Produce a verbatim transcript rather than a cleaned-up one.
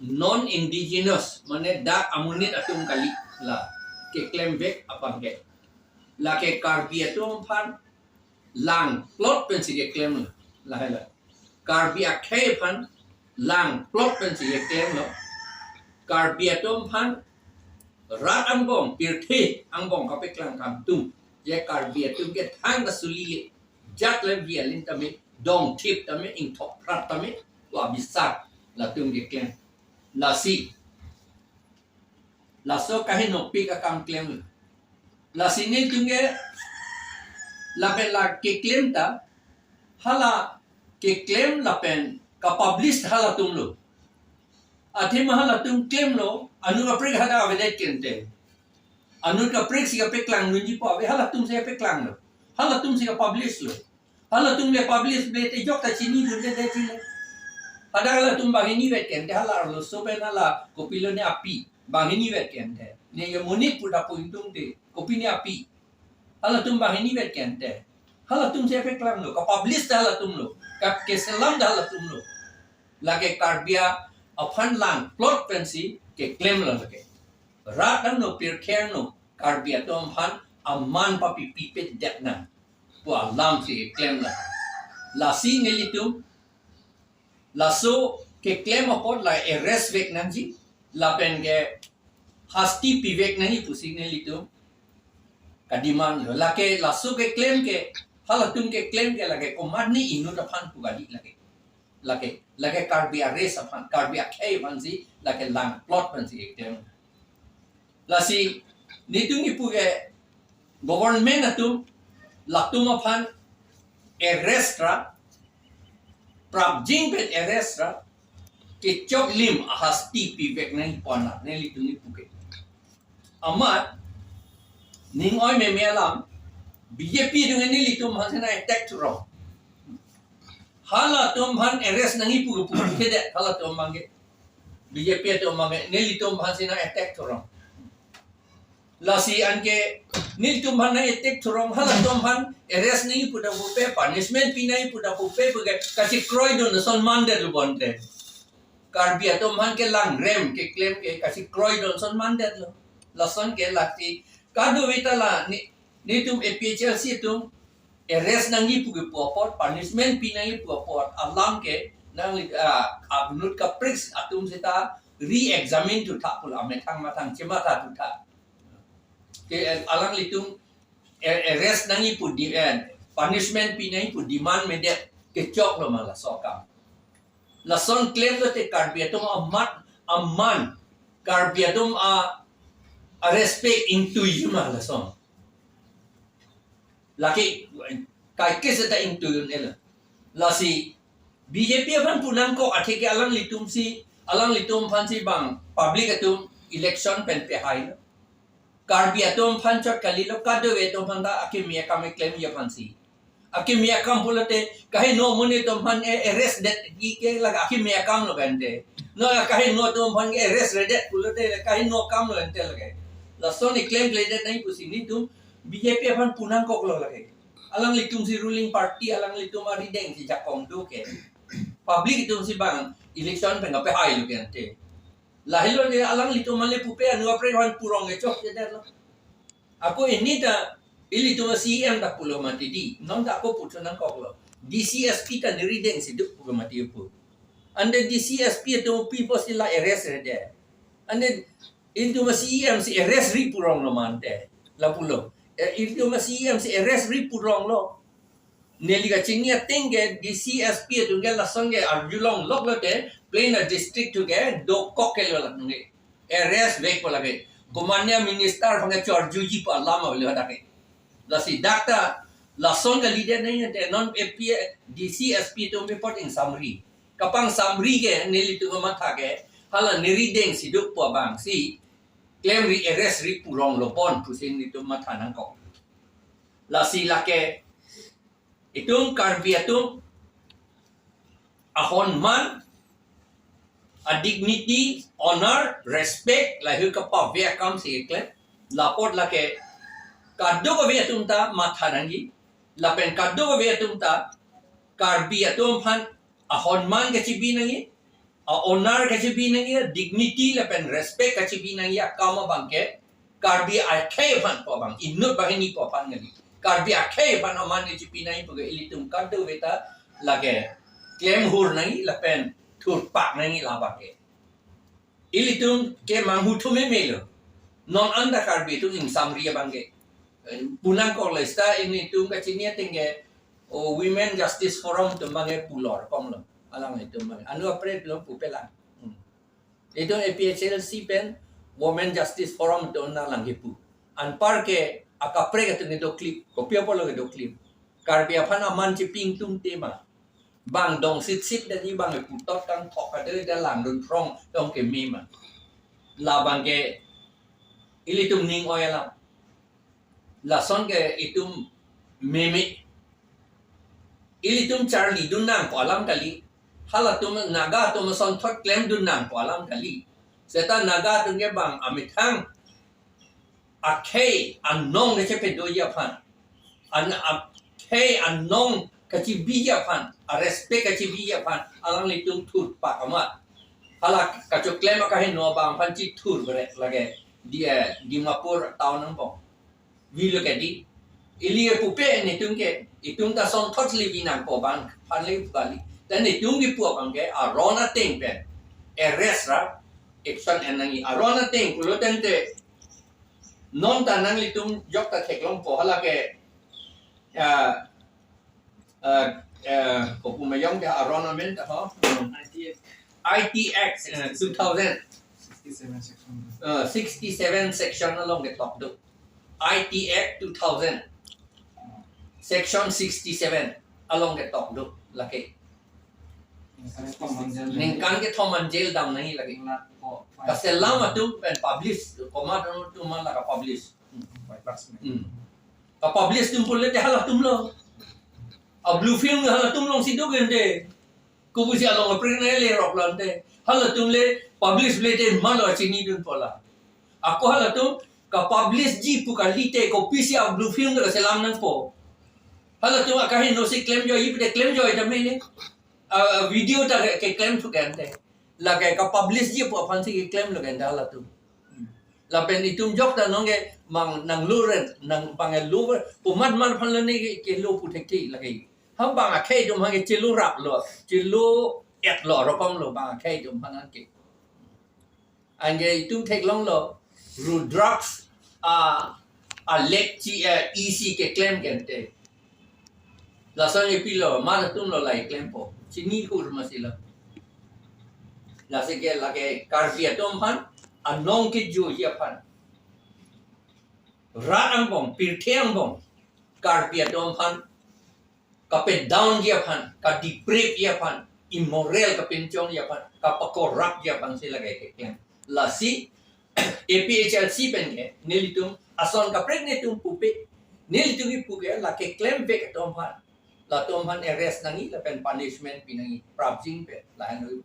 non-indigenous, mane dak amonit atum kali la keklem vek aphan ke. Lake Karbi atum aphan lang plot pensi keklem la, lahai la. Karbi akhei aphan lang plot pensi keklem lo. Karbi atum aphan rat angbong, pirthe angbong kapeklang akam atum, je Karbi atum ke thang ta suli le, jat le vi alin tame, dongthip tame, ingthok phrat tame, wa bisar latum keklem. Lasi, laso kahinopik akam klem. Lasi nelitum ke lapen la keklem ta, hala keklem lapen kapublish halatum lo. Athema halatum klemlo, anut kaprek hadak avedet ke ante. Anut kaprek si kapeklang nunji po ave, halatum si kapeklang lo. Halatum si kapublish lo. Halatum le publish le te jok ta chinidunde de chile. Hadak halatum banghini vet ke ante, hala arloso pen hala kopilo ne api. Banghini vet ke ante. Ne ye monit pu ta pu ingtung te. Kopi ne api. Halatum banghini vet ke ante. Halatum si kapeklang lo. Kapublish ta halatum lo. Kap keselam ta halatum lo. Lake Karbi aphan lang plot pensi keklem lo lake. Rat angno, pirthe angno, Karbi atum aphan aman papipi pedet nang pu alam si keklem la. Lasi nelitum laso keklem apot la arrest vek nangji, lapen ke hasti pivek nangji pusi nelitum kademand lo. Lake laso keklem ke, halatum keklem ke lake komatne inut aphan pu kali lake. Lake, lake Karbi a-race aphan, Karbi akhei aphan si, lake lang plot aphan si keklem. Lasi, nelitum kipu ke government atum, latum aphan arrest ra, prapjin pen arrest ra, kechok lim ahasti pivek nangji pu anak, nelitum kipu ke. Amat, ning oi meme alam, B J P atum nelitum aphan si nang-attack thurong. Halatum aphan arrest nangji pu kepu kedet, halatum abang ke. B J P atum abang ke, nelitum aphan si nang-attack thurong. Lasi anke, nelitum aphan nang-attack thurong, halatum aphan arrest nangji pu ta pupe, punishment pi nangji pu ta pupe, pu ke, kachekroidun ason mandetlo bonte. Karbi atum aphan kelang rem keklem ke kachekroidun ason mandetlo. Lason ke lati kadokave ta la ne, netum A P H L C atum arrest nangji pu kepu apot, punishment pi nangji pu apot, alam ke nang, ah, anut kaprek atum seta re-examine thutha pu la, methang mathang chematha thutha. Ke, eh, alanglitum, eh, arrest nangji pu di, eh, punishment pi nangji pu demand medet kechoklo ma laso akam. Lason klemlote Karbi atum amat, aman, Karbi atum a, a-respect ingtuiji ma lason. Lake, kaiketa ingtui un-elo. Lasi, B J P aphan pu nangkok atheke alanglitum si, alanglitum aphan si bang, public atum election pen pehailo. Karbi atum aphan chot kalilo, kadokave atum aphan ta akimi akam klemji aphan si. Akimi akam pulote, kaheno amonit atum aphan, eh, arrest det ji ke la akimi akam lo kan te. No, kaheno atum aphan arrest redet pulote, kaheno akam lo kan te lake. Lason klemkledet nangji pusi nelitum B J P aphan pu nangkoklo lake. Alanglitum si ruling party, alanglitum arideng si jakong do ke. Public atum si bang election pen kapehailo ke ante. Lahelo le alanglitum male pupe anut kaprek aphan purong kechokchedetlo. Ako ini ta ilitum C E M ta pulo mati di. Non ta ako puthu nangkoklo. D C S P ta nerideng si duk pulo mati pu. Ante D C S P atum pi pusi la arrest redet. Ante ilitum C E M si arrest ri puronglo mante. La pulo. Eh, ilitum C E M si arrest ri puronglo. Neli kachini ating ke D C S P atum ke lason ke arjulong lok lote plain a-district atum ke dokok ke lo latum ke. Arrest vek po lake. Komatne minister aphan ke chorjuji pu alam avelo hadak ke. Lasi dak ta lason kalidet nangji te non A P D C S P atum report ingsamri. Kapangsamri ke nelitum kamatha ke hala nerideng si duk pu abang si klemri arrest ri puronglo pon pusi nelitum matha nangkok. Lasi lake itum Karbi atum ahonman, a-dignity, honor, respect, lahei kapave akam si keklem. Lapot lake kadokave atum ta matha nangji. Lapen kadokave atum ta Karbi atum aphan ahonman kachibi nangji. a-honor kachebi nangji, dignity lapen respect kachebi nangji akam abang ke Karbi akhei aphan pu abang, inut banghini pu aphan nangji. Karbi akhei aphan aman kachebi nangji pu ke ilitum kadokave ta lake klemhur nangji lapen thurpak nangji labang ke. Ilitum ke manghu thu meme lo. Non anta Karbi atum ingsamri abang ke. Eh, pu nangkok le seta ilitum kachini ateng ke, o, Women Justice Forum atum abang ke pulo, komlo. Alanglitum abang ke. Anu apre lo pupe lang. Hmm. Itum A P H L C pen Women Justice Forum atum nanglang kepu. Anpar ke akaprek atum kedo clip, kopi apotlo kedo clip. Karbi aphan aman cheping atum tema. Bang dong sitsit dan i bang putot kangthok kade da langdun phrong tong keme ma. Labang ke ilitum ning-oi alam. Lason ke itum meme. Ilitum charlidun nangpo alam kali. Halatum Naga atum asonthot klemdun nangpo alam kali. Seta Naga atum ke bang amethang akhei anong kachepadoji aphan, an, akhei anong kachebiji aphan, a-respect kachebiji aphan alanglitum thurpak amat. Hala kachoklem akaheno abang aphan chethur bere lake di, eh, Dimapur town angbong. Vilo ke di. Ili pupe netum ke, itum ta sonthot le vi nangpo abang aphan le pu kali. Dan netum kipu abang ke aron ateng pen arrest ra action en nangji. Aron ateng pulo tangte non ta nanglitum jok ta theklongpo hala ke, ah, ah, ah, kopi ma yong ke aron amen ta ho. I T Act, eh, two thousand. Sixty-seven section. Eh, sixty-seven section along ketok do. I T Act two thousand. Section sixty-seven along ketok do lake. Ningkan kethom anjel. Ningkan kethom anjel dam nangji lake. Ningkan ko. Kaselam atum pen publish, komat atum ma la ka-publish. Five lakhs. Hmm. Ka-publish atum pulote halatum lo. A-blue film halatum alongsi do gente. Kopusi along apring nangji le rok lante. Halatum le publish le te malo chinidunpo la. Ako halatum ka-publish ji pu kalite kopisi a-blue film kaselam nangpo. Halatum akaheno si klemjoi, ipi te klemjoi ta mene. A, a video ta ke, keklem thu kente. Lake ka-publish ji pu aphan si keklem lo kente halatum. Lapen itum jok ta nong ke mang nanglo ren, nang pangelo pu mat mat aphan lo ne ke, kelo pu thekthe lake. Ham bang akhei atum aphan ke chelo rap lo, chelo et lo, rokom lo bang akhei atum aphan ke. Anke itum theklonglo, Rudraks a, a lekchi, eh, E C keklem kente. Lason epilo, mar atum lo lai klempo. Chinihur masi lo. Lasi ke lake Karbi atum aphan, anong kejoji aphan. Rat angbong, pirthe angbong, Karbi atum aphan kapedown ji aphan, ka-deprave ji aphan, immoral kapinchong ji aphan, kapa-corrupt ji aphan si lake keklem. Lasi A P H L C pen ke nelitum ason kaprek netum pupe, nelitum kipu ke lake klemvek atum aphan, latum aphan arrest nangji lapen punishment pi nangji, prapjin pen lahenlo.